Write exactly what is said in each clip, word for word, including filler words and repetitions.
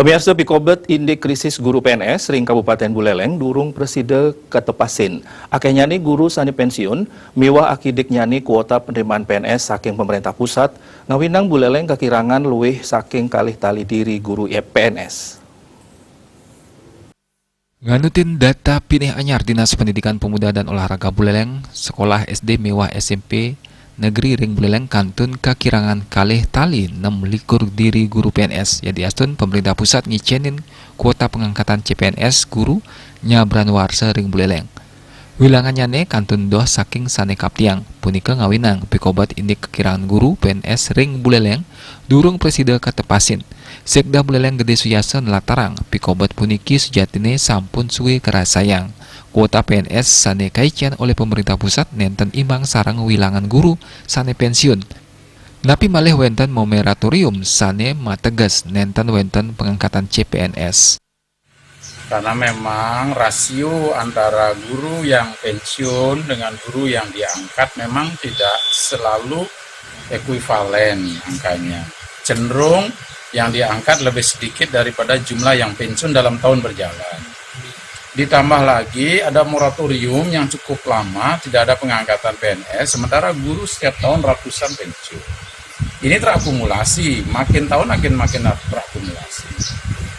Pemirsa, pikobet indik krisis guru P N S ring Kabupaten Buleleng durung prasida katepasin. Akehnyane guru sane pensiun miwah akidiknyane kuota penerimaan P N S saking pemerintah pusat ngawinang Buleleng kakirangan luwih saking kalih tali diri guru P N S. Nganutin data pinih anyar Dinas Pendidikan Pemuda dan Olahraga Buleleng, sekolah S D miwah S M P negeri ring Buleleng kantun kakirangan kalih tali nem likur diri guru P N S, yadiastun pemerintah pusat ngicenin kuota pengangkatan C P N S guru nyabran warsa ring Buleleng. Wilangannyane kantun doh saking sane kaptiang, punika ngawinang pikobet indik kakirangan guru P N S ring Buleleng durung prasida katepasin. Sekda Buleleng Gede Suyasa nlatarang, pikobet puniki sujatine sampun suwe karasayang. Kuota P N S sane kaicen olih pemerintah pusat nenten imbang sareng wilangan guru sane pensiun. Napi malih wenten moratorium sane mateges nenten wenten pengangkatan C P N S. Karena memang rasio antara guru yang pensiun dengan guru yang diangkat memang tidak selalu ekuivalen angkanya. Cenderung yang diangkat lebih sedikit daripada jumlah yang pensiun dalam tahun berjalan. Ditambah lagi ada moratorium yang cukup lama, tidak ada pengangkatan P N S, sementara guru setiap tahun ratusan pensiun. Ini terakumulasi, makin tahun makin makin terakumulasi.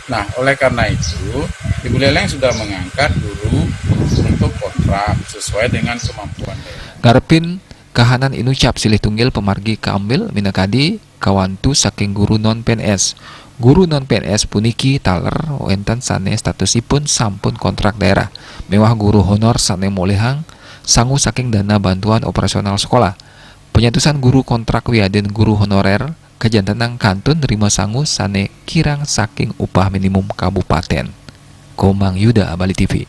Nah, oleh karena itu, di Buleleng sudah mengangkat guru untuk kontrak sesuai dengan kemampuan daerah. Ngarepin kahanan inucap silih tunggil pamargi kaambil minakadi kawantu saking guru non P N S. Guru non P N S puniki taler wenten sane statusipun sampun kontrak daerah, miwah guru honor sane molihang sangu saking dana bantuan operasional sekolah. Penyantusan guru kontrak wiadin guru honorer kajantenang kantun nrima sangu sane kirang saking upah minimum kabupaten. Komang Yuda, Bali T V.